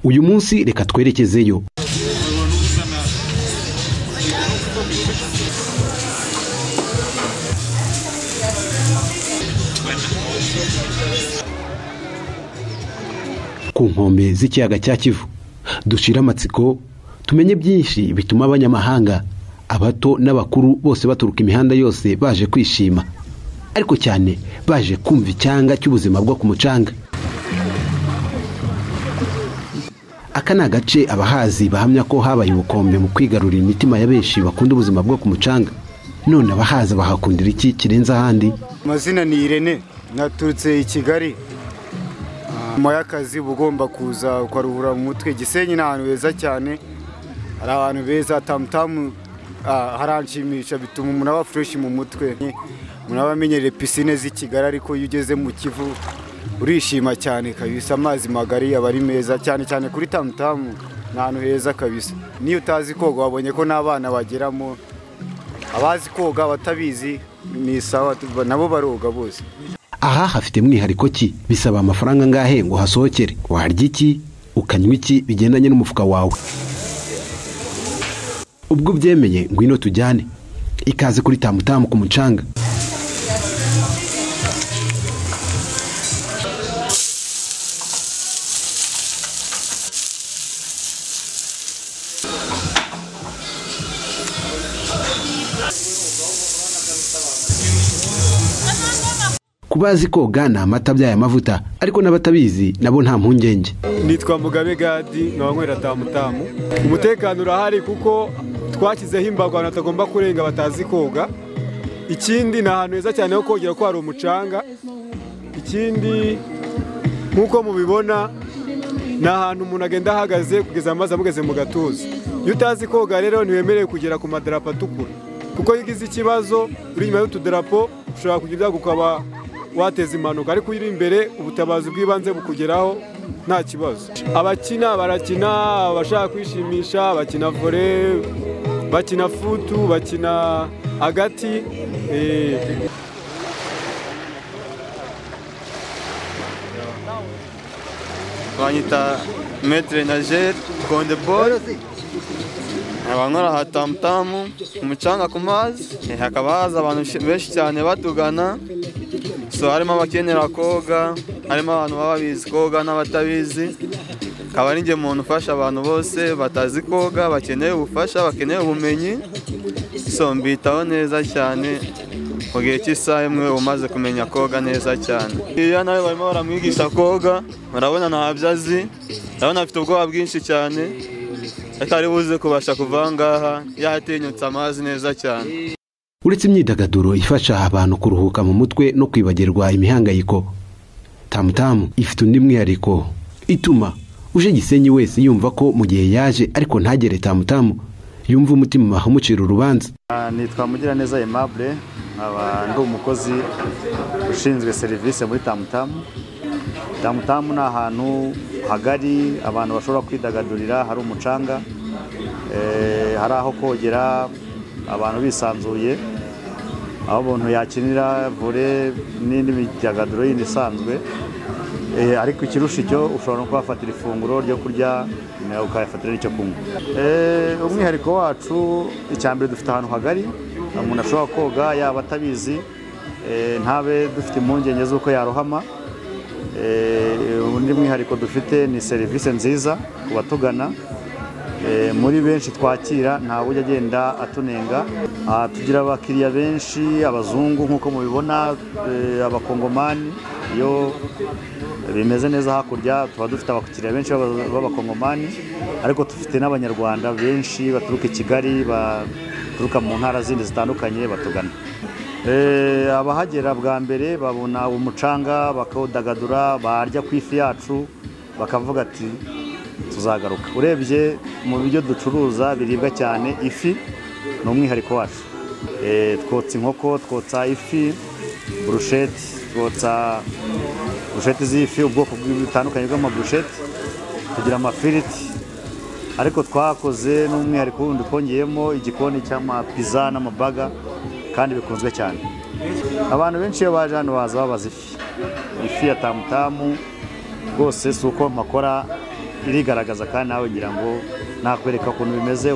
Uyu munsi reka twerekezeyo. Ku nkombe z'ikiyaga cya Kivu dushira amatsiko, tumenye byinshi bituma abanyamahanga, abato n'abakuru bose baturuka imihanda yose baje kwishima, ariko cyane baje kumva icyanga cy'ubuzima bwo ku mucanga. Aka ni agace abahazi bahamya ko habaye ubukombe mu kwigarurira imitima ya benshi bakunda ubuzima bwo ku mucanga. None abahaza bahakundira iki kirenze ahandi? Amazina ni Irene, naturutse i Kigali. Nyuma y'akazi uba ugomba kuza ukaruhura mu mutwe. Gisenyi ni ahantu heza cyane, hari abantu beza. Tamutamu haranshimisha, bituma umuntu aba fresh mu mutwe. Umuntu aba amenyereye pisine z'i Kigali, ariko iyo ugeze mu Kivu urishima cyane kabisa. Amazi magari aba ari meza cyane cyane kuri Tamutamu, ni ahantu heza kabisa. Niyo utazi koga wabonye ko n'abana bageramo, abazi koga abatabizi ni sawa, nabo baroga bose. Aha hafite mwihariko ki? Bisaba amafaranga angahe ngo hasohokere? Warya iki, ukanywa iki bigendanye n'umufuka wawe? Ubwo ubyemeye ngwino tujyane. Ikaze kuri Tamutamu ku mucanga. Kubazi koga ni amata abyaye amavuta, ariko n'abatabizi nabo nta mpungenge. Nitwa Mugabe Gadi, nkaba nkorera Tamutamu. Umutekano urahari kuko twashyizeho imbago abantu batagomba kurenga batazi koga. Ikindi ni ahantu heza cyane ho kogera ko hari umucanga. Ikindi nk'uko mubibona ni ahantu umuntu agenda ahagaze kugeza amazi amugeze mu gatuza. Iyo utazi koga rero ntiwemerewe kugera ku madarapo atukura, kuko iyo ugize ikibazo uri inyuma y'utudarapo ushobora kugira ibyago ukaba wateza impanuka, ariko uri imbere ubutabazi bw'ibanze bukugeraho nta kibazo. Abakina barakina, abashaka kwishimisha bakina volley, bakina futu, bakina agati. Banyita Maître Nager Konde Paul, nkaba nkora aha Tamutamu ku mucanga ku mazi. Hakaba haza abantu benshi cyane batugana, so harimo abakenera koga, harimo abantu baba babizi koga n'abatabizi. Akaba ari njye muntu ufasha abantu bose batazi koga, bakeneye ubufasha, bakeneye ubumenyi. So mbitaho neza cyane, mu gihe cy'isaha imwe umaze kumenya koga neza cyane. Iyo nawe barimo baramwigisha koga, murabona ntabyo azi, ndabona afite ubwoba bwinshi cyane, atari buze kubasha kuva aha ngaha yatinyutse amazi neza cyane. Uretse imyidagaduro ifasha abantu kuruhuka mu mutwe no kwibagirwa imihangayiko, Tamutamu ifite undi mwihariko ituma uje Gisenyi wese yumva ko mu gihe yaje ariko ntagere Tamutamu yumva umutima umucira urubanza. Nitwa Mugiraneza Aimable, nkaba ndi umukozi ushinzwe serivisi muri Tamutamu. Tamutamu ni ahantu hagari abantu bashobora kwidagadurira, hari umucanga, hari aho kogera abantu bisanzuye, aho umuntu yakinira volley n'indi myidagaduro yindi isanzwe. Ariko ikirusha icyo ushobora no kuhafatira ifunguro ryo kurya, ukahafatira n'icyo kunywa. Umwihariko wacu icya mbere dufite ahantu hagari umuntu ashobora koga yaba atabizi, ntabe dufite impungenge z'uko yarohama. Undi mwihariko dufite ni serivisi nziza ku batugana. Muri benshi twakira ntawe ujya agenda atunenga. Tugira abakiriya benshi, abazungu nk'uko mubibona, abakongomani. Iyo bimeze neza hakurya tuba dufite abakiriya benshi b'abakongomani, ariko dufite n'abanyarwanda benshi baturuka i Kigali, baturuka mu ntara zindi zitandukanye batugana. Abahagera bwa mbere babona umucanga bakawudagadura, barya ku ifi yacu bakavuga ati tuzagaruka. Urebye mu byo ducuruza biribwa cyane ifi ni umwihariko wacu. Twotsa inkoko, twotsa ifi, burusheti, twotsa burusheti z'ifi, ubwoko butandukanye bw'amaburusheti, tugira amafiriti, ariko twakoze n'umwihariko wundi twongeyemo igikoni cy'amapiza n'amabaga kandi bikunzwe cyane. Abantu benshi iyo baje hano baza babaza ifi, ifi ya Tamutamu rwose si uko mpakora irigaragaza kandi nawe ngira ngo nakwereka ukuntu bimeze.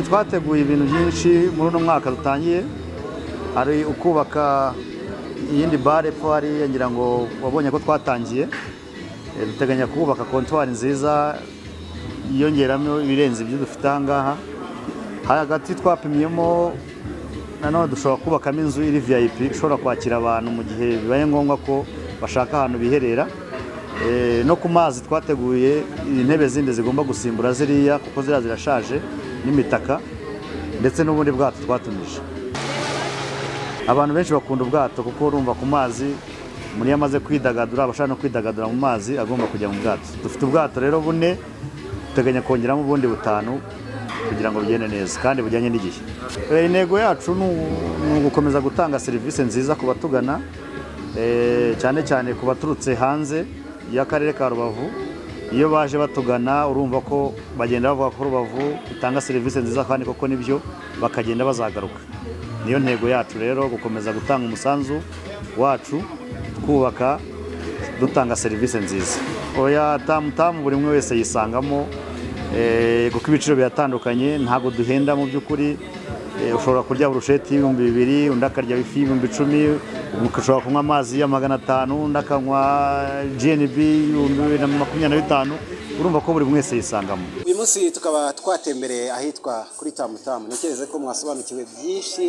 Twateguye ibintu byinshi muri uno mwaka dutangiye. Hari ukubaka iyindi bare epfo hariya, ngira ngo wabonye ko twatangiye. Duteganya kubaka kontwari nziza yiyongeramo ibirenze ibyo dufite aha ngaha. Hagati twapimyemo nanone dushobora kubakamo inzu iri VIP ishobora kwakira abantu mu gihe bibaye ngombwa ko bashaka ahantu biherera. No ku mazi twateguye intebe zindi zigomba gusimbura ziriya kuko ziriya zirashaje, n'imitaka ndetse n'ubundi bwato twatumije. Abantu benshi bakunda ubwato kuko urumva ku mazi umuntu iyo amaze kwidagadura abashaka no kwidagadura mu mazi agomba kujya mu bwato. Dufite ubwato rero bune, duteganya kongeramo ubundi butanu kugira ngo bigende neza kandi bujyanye n'igihe. Intego yacu ni ugukomeza gutanga serivisi nziza ku batugana, cyane cyane ku baturutse hanze y'akarere ka Rubavu. Iyo baje batugana urumva ko bagenda bavuga ko Rubavu itanga serivisi nziza kandi koko nibyo, bakagenda bazagaruka. Niyo ntego yacu rero, gukomeza gutanga umusanzu wacu twubaka dutanga serivisi nziza. Oya, Tamutamu buri umwe wese yisangamo, kuko ibiciro biratandukanye, ntabwo duhenda mu by'ukuri. Ushobora kurya burusheti 2000, undi akarya ifi 10,000, ushobora kunywa amazi ya 500, undi akanywa GNB 2025. Urumva ko buri wese yisangamo. Uyu munsi tukaba twatembereye ahitwa kuri Tamutamu. Ntekereza ko mwasobanukiwe byinshi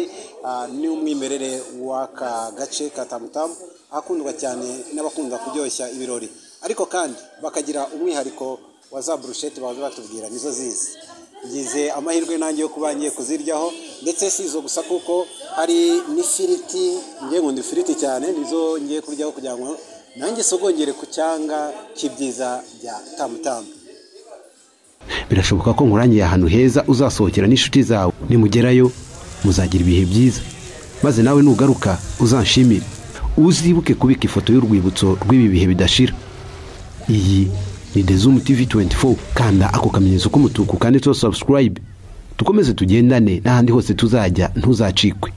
n'umwimerere w'aka gace ka Tamutamu, akundwa cyane n'abakunda kuryoshya ibirori, ariko kandi bakagira umwihariko wa za burusheti baza batubwira nizo zizi. Ngize amahirwe nanjye yo kuba ngiye kuziryaho, ndetse si izo gusa kuko hari n'ifiriti. Ngiye nkunda ifiriti cyane, nizo ngiye kuryaho kugira ngo nanjye sogongere ku cyanga cy'ibyiza bya Tamutamu. Birashoboka ko nkurangiye ahantu heza uzasohokera n'inshuti zawe. Nimugerayo muzagira ibihe byiza, maze nawe nugaruka uzanshimire. Uzibuke kubika ifoto y'urwibutso rw'ibi bihe bidashira. Iyi ni Dezoom TV 24. Kanda ako kamenyetso k'umutuku kanditseho subscribe, dukomeze tugendane n'ahandi hose tuzajya, ntuzacikwe.